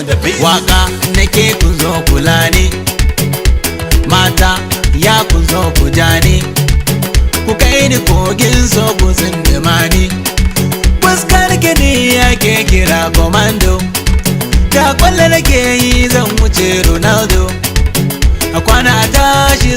the beat. Waka nake, ku zo kula ni. Mata ya ku zo ku ja ni, ku kai ni kogin so ku tsindima ni. Fuskar gini yake kira komando. Da kwallo nake yi, zan wuce Ronaldo. A kwana a tashi.